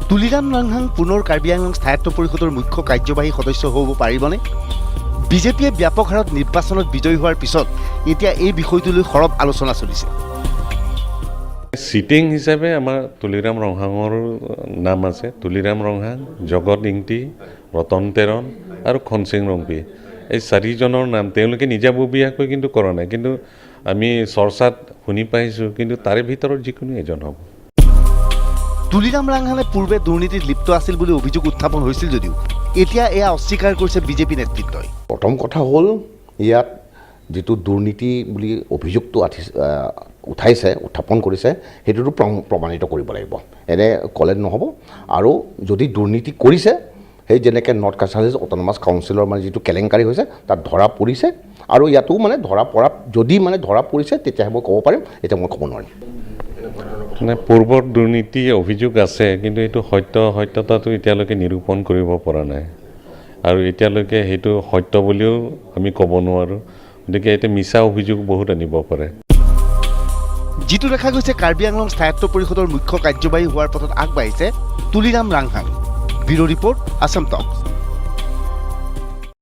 তুলিৰাম ৰাংহাং পুনৰ কাৰ্বি আংলং স্বায়ত্ত পৰিষদৰ মুখ্য কাৰ্যবাহী সদস্য হ'ব পাৰিবনে? বিজেপিয়ে ব্যাপক হাৰত নিৰ্বাচনত বিজয়ী হোৱাৰ পিছত এতিয়া এই বিষয়টো লৈ সৰব আলোচনা চলিছে। চিটিং হিচাপে আমাৰ তুলিৰাম ৰংহাঙৰ নাম আছে। তুলিৰাম ৰংহাং, জগত ইংতি, ৰতন তেৰণ আৰু খনচিং ৰংপি, এই চাৰিজনৰ নাম তেওঁলোকে নিজাববীয়াকৈ কিন্তু কৰা নাই, কিন্তু আমি চৰ্চাত শুনি পাইছোঁ। কিন্তু তাৰে ভিতৰত যিকোনো এজন হ'ব। তুলিৰাম ৰাংহাঙে পূৰ্বে দুৰ্নীতিত লিপ্ত আছিল বুলি অভিযোগ উত্থাপন হৈছিল যদিও এতিয়া এয়া অস্বীকাৰ কৰিছে বিজেপি নেতৃত্বই। প্ৰথম কথা হ'ল, ইয়াত যিটো দুৰ্নীতি বুলি অভিযোগটো উঠাইছে, উত্থাপন কৰিছে, সেইটোতো প্ৰমাণিত কৰিব লাগিব। এনে ক'লে নহ'ব। আৰু যদি দুৰ্নীতি কৰিছে, সেই যেনেকৈ নৰ্থ কাছাৰী অট'নমাছ কাউন্সিলৰ মানে যিটো কেলেংকাৰী হৈছে, তাত ধৰা পৰিছে আৰু ইয়াতো মানে ধৰা পৰা, যদি মানে ধৰা পৰিছে, তেতিয়াহে মই ক'ব পাৰিম। এতিয়া মই ক'ব নোৱাৰিম। মানে পূৰ্বৰ দুৰ্নীতি অভিযোগ আছে, কিন্তু এইটো সত্যতাটো এতিয়ালৈকে নিৰূপণ কৰিব পৰা নাই আৰু এতিয়ালৈকে সেইটো সত্য বুলিও আমি ক'ব নোৱাৰোঁ। গতিকে এতিয়া মিছা অভিযোগ বহুত আনিব পাৰে। যিটো দেখা গৈছে, কাৰ্বি আংলং স্বায়ত্ত পৰিষদৰ মুখ্য কাৰ্যবাহী হোৱাৰ পথত আগবাঢ়িছে Tuliram Ronghang. Bureau report, Assam talks.